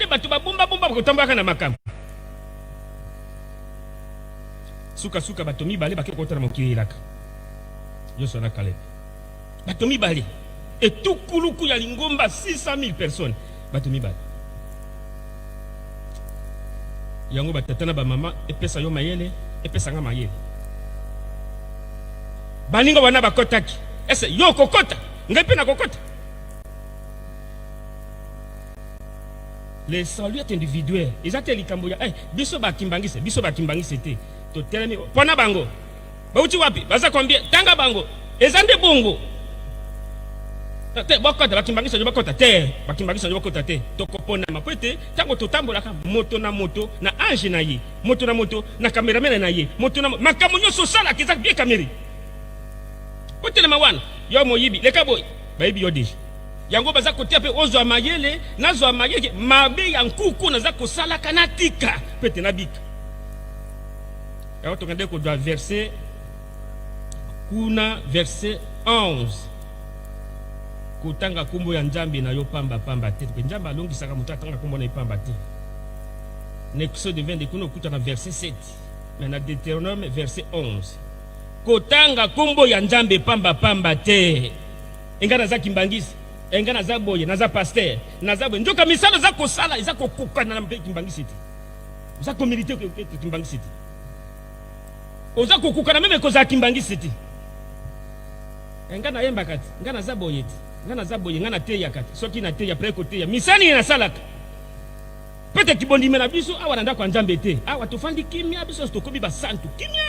nde bato babombabomba bakotambolaka na makambo. Sukasuka bato mibale bakei kokota na mokili elaka. Yosua na Kaleb. Bato mibale. Etukuluku ya lingomba 600,000 personnes. Bato mibale. Yango batata na bamama epesa yo mayele, epesa nga mayele. Baninga wana bakotaki. Ese yo okokota, ngai mpe nakokota. Le salut est individuel. Eza te likambo ya eh, biso ba kimbangiste, biso ba kimbangiste te. Totelemi pona bango. Bauti wapi? Baza combien? Tanga bango. Eza nde bongo. Te bokota ba kimbangiste nyo bokota te. Ba kimbangiste nyo bokota te. Tokoponama po ete tango totambolaka moto na moto na ange na ye, moto na moto na cameraman na ye, moto na makambo nyonso osalaka eza bien camere. Otelema wana yo moyibi leka boye bayebi yo deja. Yango baza kotia pe ozwa mayele nazwa mayele mabe ya nkuku naza kosalaka natika pe te nabika. Yango tokende kozwa verset kuna verset 11 kotanga nkombo ya Nzambe na yo pamba pamba te, mpe Nzambe alongisaka moto atanga nkombo na ye pamba te. Na Exode 22 kuna okuta na verset 7 mais na Deuteronome verset 11 kotanga nkombo ya Nzambe pamba pamba te. Enga naza kimbangisi, enga naza boye, naza pasteur, naza boye. Nzoka misala oza kosala eza kokokana na mpe kimbangisi te. Oza komilite kimbangisi te. Oza kokokana meme kozala kimbangisi te. Enga nayembaka te, nga naza boye te, nga naza boye, nga nateyaka te. Soki nateya après koteya, misala nini nasalaka? Pete kibondima na biso awa na ndako ya Nzambe te. Awa tofandi kimia, biso nyonso tokomi basantu. Kimia!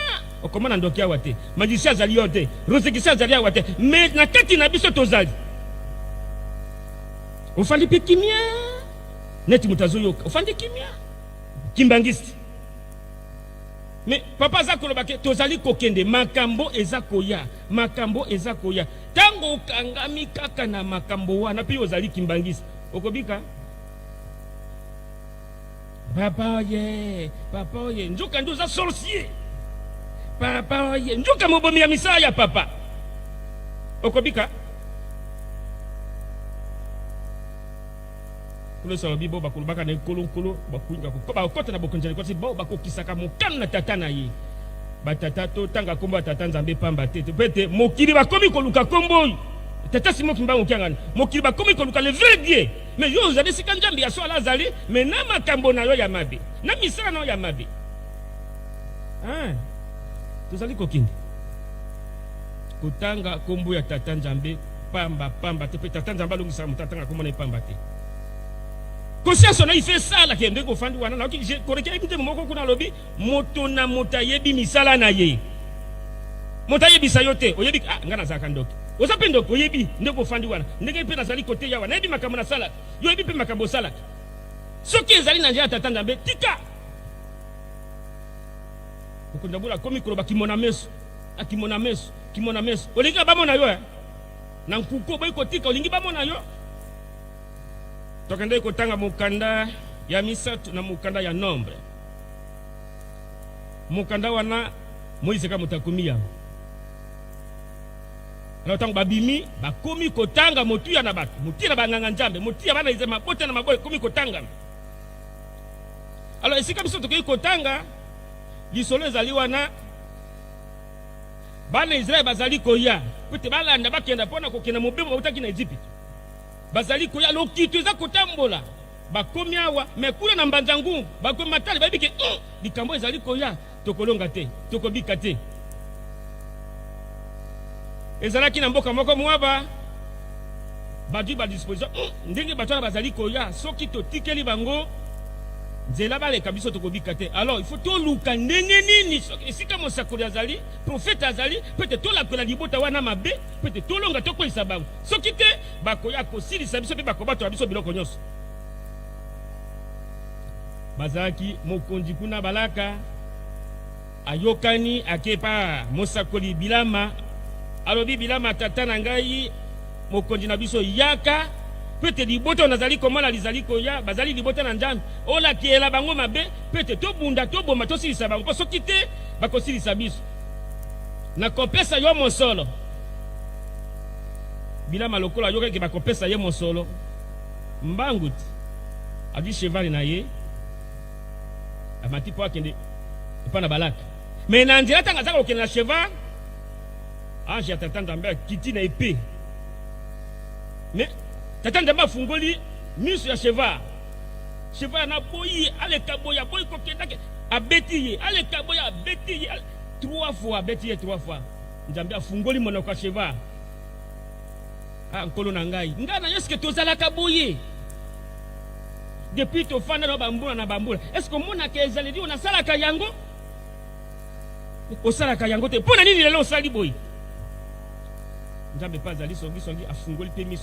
Okomona ndoki awa te. Magicien azali yo te. Rosekisi azali awa te. Mais na kati na biso tozali. Ofandi pe kimia. Neti moto azoyoka. Ofandi kimia. Kimbanguiste. Mais papa aza koloba ke tozali kokende, makambo eza koya, makambo eza koya. Tango okangami kaka na makambo wana pe ozali kimbanguiste, okobika? Papa oye, papa oye, nzoka nde oza sorcier. Papa oye, nzoka mobomi ya misala ya papa. Okobika? Nkolo Yesu alobi bo bakolobaka na ye nkolo nkolo, bakota na bokonzi ya likolo te, bao bakokisaka mokano na tata na ye. Batata totanga nkombo ya tata Nzambe pamba te, mpo ete mokili bakomi koluka nkombo oyo tata Simon Kimbangu Kiangani, mokili bakomi koluka le vrai Dieu. Mais yo ozali esika Nzambe ya solo azali, mais na makambo na yo ya mabe, na misala na yo ya mabe. Hein? Tozali kokende kotanga kombo ya tata Nzambe pamba pamba te, pe tata Nzambe alongisaka moto atanga kombo na ye pamba te. Conscience na ife sala ke ndenge ofandi wana nayoki koreke yebi nzembo moko kuna alobi moto na moto ayebi misala na ye. Moto ayebisa yo te, oyebi ah nga nazalaka ndoki. Oza mpe ndoki, oyebi ndenge ofandi wana, ndenge mpe nazali koteya awa, nayebi makambo nasalaka, yo oyebi mpe makambo osalaka. Soki ezali na nzela ya Tata Nzambe, tika. Mokonzi ya bola akomi koloba kimona meso, akimona meso, kimona meso. Olingi bamona yo eh? Na nkuku oboyi kotika, olingi bamona yo? Tokendeki kotanga mokanda ya misato na mokanda ya Nombre. Mokanda wana Moise kaka moto akomi yango. Alors ntango babimi, bakomi kotanga motuya na bato, motuya na banganga Nzambe, motuya bana Israel, mabota na mabota ekomi kotangama. Alors esika biso tokoki kotanga lisolo ezali wana, bana Israel bazali koya mpo ete balanda bakenda mpo na kokenda mobembo bautaki na Ezipito. Bazali koya, lokito eza kotambola, bakomi awa mais kuna na Mbanza Ngungu bakomi matali, bayebi ke likambo ezali koya. Tokolonga te, tokobika te. Ezalaki na mboka moko Moaba, bazwi ba disposition ndenge bato wana bazali koya, soki totikeli bango nzela baleka biso tokobika te. Alors il faut toluka ndenge nini, soki esika mosakoli azali, prophète azali, mpo ete tolakela libota wana mabe, mpo ete tolonga tokweyisa bango. Soki te bakoya kosilisa biso mpe bakobatola biso biloko nyonso. Bazalaki mokonzi kuna Balaka ayokani ake pa mosakoli Bilama alobi Bilama tata na ngai mokonzi na biso yaka mpo ete libota oyo nazali komona lizali koya bazali libota na Nzambe olakela bango mabe mpo ete tobunda toboma tosilisa bango mpo soki te bakosilisa biso nakopesa yo mosolo Bilama lokola ayokaki bakopesa ye mosolo mbangu ti. Azwi cheval na ye, amati mpo akende epai na Balaka. Mais na nzela, ntango azaka kokende na cheval, ange ya Tata Nzambe akiti na épée. Mais Tata Nzambe afungoli miso ya cheval. Cheval na boyi aleka boye, aboyi kokendake. Abeti ye, aleka boye, abeti ye trois fois, abeti ye trois fois. Nzambe afungoli monoko ya cheval. Ah, Nkolo na ngai, ngai na yo, eske tozalaka boye depuis tofanda na bambula na bambula? Est-ce omonaka ezaleli oyo nasalaka yango? Osalaka yango te. Mpo na nini lelo osali boye? Nzambe mpe azali songisongi, afungoli mpe miso.